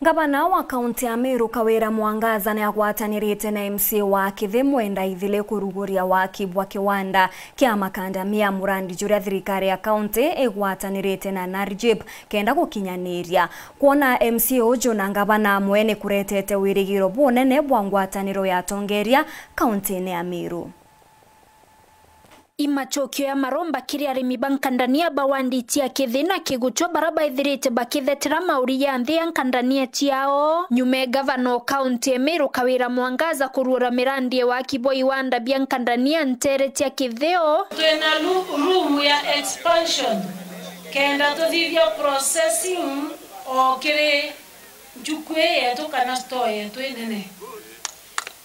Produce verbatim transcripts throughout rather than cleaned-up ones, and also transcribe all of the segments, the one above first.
Ngavana wa kaunti ya Meru Kawira Mwangaza ni agwatanirite na M C A wa Kithi Mwenda Ithili kuruguria waki bwa kiwanda kia makandamia, murandi juria thirikari ya kaunti igwatanirite na NARJIP kenda gukinyaniria. Kwona M C A uju na ngavana amwe ni kuretete wirigiro bunene bwa ngwataniro ya atongeria kauntine ya Meru. I macokio ya maromba kiri arimi ba nkandania ba wandi cia Kithi na Kiguchwa bara baithirite bakithetera mauri ya nthi ya nkandania ciao, nyuma e gavana o kaunti e Meru Kawira Mwangaza kuruura mirandi e waki bwa iwanda bia nkandania ntere cia Kithio. Twina lu-, room ya expansion kenda tuthithia processing o kiri nchuku ii yetu kana store yetu inene.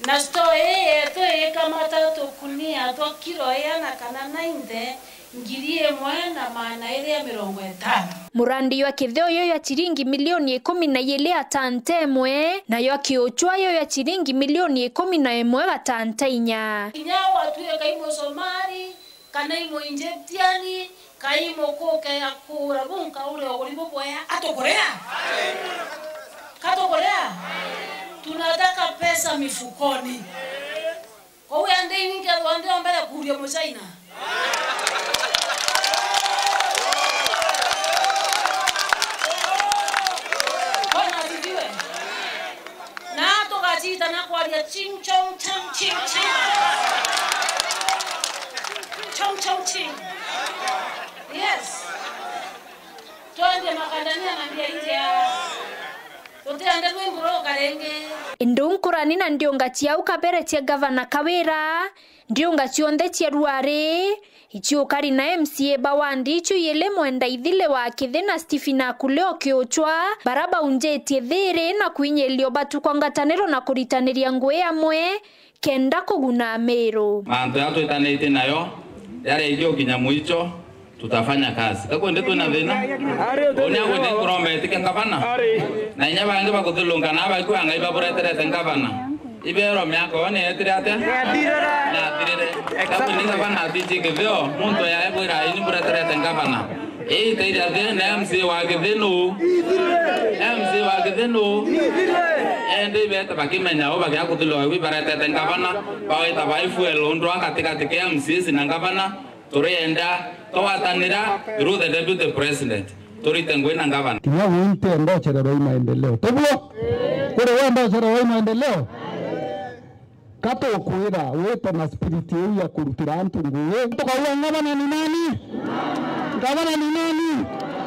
Na store ii yetu ikamata tukunia twa kiro iana kana nainte ngiri imwe na maana iri ya mirongo itano. Murandi jwa Kithio uyu jwa ciringi milioni ikumi na ijiri gatanta imwe, na jwa Kiuchwa uyu jwa ciringi milioni ikumi na imwe gatanta inya. Kinya watwika i Musomari, kana i Muinjiptiani, kai mukuke ya kugura bunka uria uguri bubwea, atukuria? Katukuria? Tunataka pesa mifukoni. Kou ende inyingi antu andi o mbere kuria Muchaina. Bwana asifiwe. Na tugacitana kwaria ching chong chang ching ching. Chong chong ching. Yes. Twende makandania na mbia injea. Tutiende rwimbo rwa ukaringi. Indi nkurani na ndiunga cia au kabere cia gavana Kawira, ndiunga cionthe cia ruari, icio ukari na M C A ba wandi icio ijiri Mwenda Ithili wa Kithi na Stephen Akule o Kiuchwa, bara baunjitie thiri na kwinyiria ubatu kwa ngwataniro na kuritaniria ngugi amwe kenda kuguna Amiru. Mantu ya twitanitie nayo, yaria igiukinya mwicho, tutafanya kazi. Kakwende twina thina. Uni akwende nkuromba etike ngavana. Na inya bangi bakuthilunga na baikua ngai babureterete ngavana. Ibero miaka yo ni yetire atia? Ni athirire. Kakwende ngavana atichi Kithio, muntu yae bwira ini bureterete ngavana. Ii teithia atia na M C A wa Kithi nu? M C A wa Kithi nu? Ende ibete bakimenya u bagia kuthilwa iwi baretete ngavana, bawita bai fuel undu wa gatigati kia M C As na ngavana. Turienda twatanira through the deputy president, turite ngugi na ngavana. Kinya wi ntienda ucererwa i maendeleo. Tiguo? Kuri we ndocererwa i maendeleo? Ka tukwira wite na spirit iu ya kurutira antu ngugi. Tukauga ngavana ni nani? Ngavana ni nani?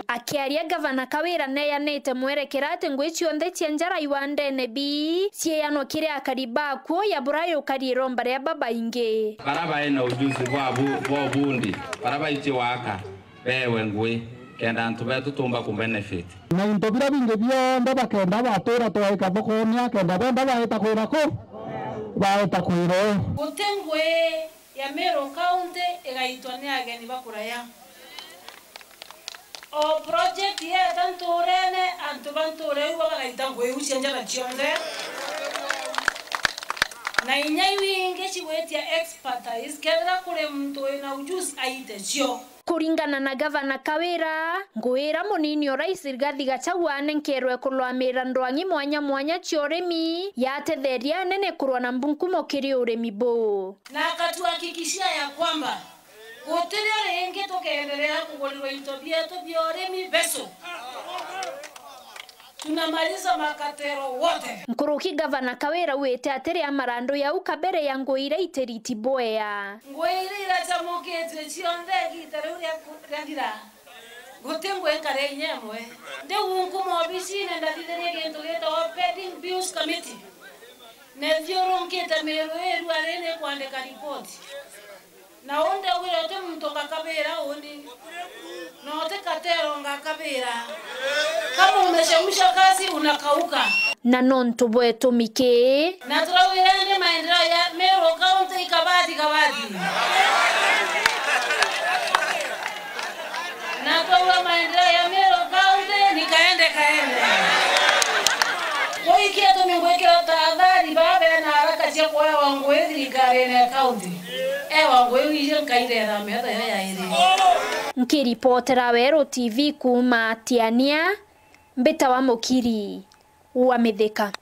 Akiaria, gavana Kawira neejanite mwerekera ati ngugi cionthe cia njara iwandene bii ciejanwa kiri akari bakuo ya bura yukari iromba ria babaingi. Bara baina ujuzi bwa bu-, bwa ubundi, bara baici waka, bewe ngui, kenda antu betu tumba ku benefit. Na into bira bingi bionthe bakenda batura twaika thokone, akenda benda baeta kwira ku, baeta kwira u. Guti ngui ya Meru County igaitwa ni ageni ba kuraya. O project yeeta ntuurene, antu ba ntuura iu bagaita ngugi iu cia njara cionthe. Na inya iu ingi cigwitia expertise, kethira kuri muntu wina ujuzi aite cio. Kuringana na gavana Kawira, ngugi ira munini o rais Rigathi Gachagua anenkerwe kurwamira ndwang'i mwanya mwanya cia urimi, yatetheria anene kurwa na mbunkumo kiri urimi buu. Na akatuhakikishia ya kwamba gutirio ringi tukeendelea kugurirwa into bietu bia urimi beso. Tunamaliza makatero wote. Nkuruki gavana Kawira wite ati ria marandu jau kabere ya ngui iria itiriti bwea. Ngui iria iracamukitue cionthe igiita riu ria ku-, riathira. Guti ngui nkare inya imwe. Ndiu nkuma obicine ndathithirie gintu gitawa pending bills committee. Nethiurunkite Meru ii ruari ni kwandika ripoti. Na undi augire uti muntu ngakabira uni. Na uti katero ngakabira. Kama umechemsha kazi unakauka. Na nontu bwetu miki. Na turaugire ni maendeleo ya Meru County ikabati kabati. Na twauga maendeleo ya Meru County ni kaende kaende. Kuikia tumi ngwikira tahadhari baa bena haraka cia kuewa ngui thirikarine ya county. Ewa ngui wije nkairera metho yo yairi. Nkiripotera Weru T V kuuma Tiania, mbitawa Mukiri. wa Mithika.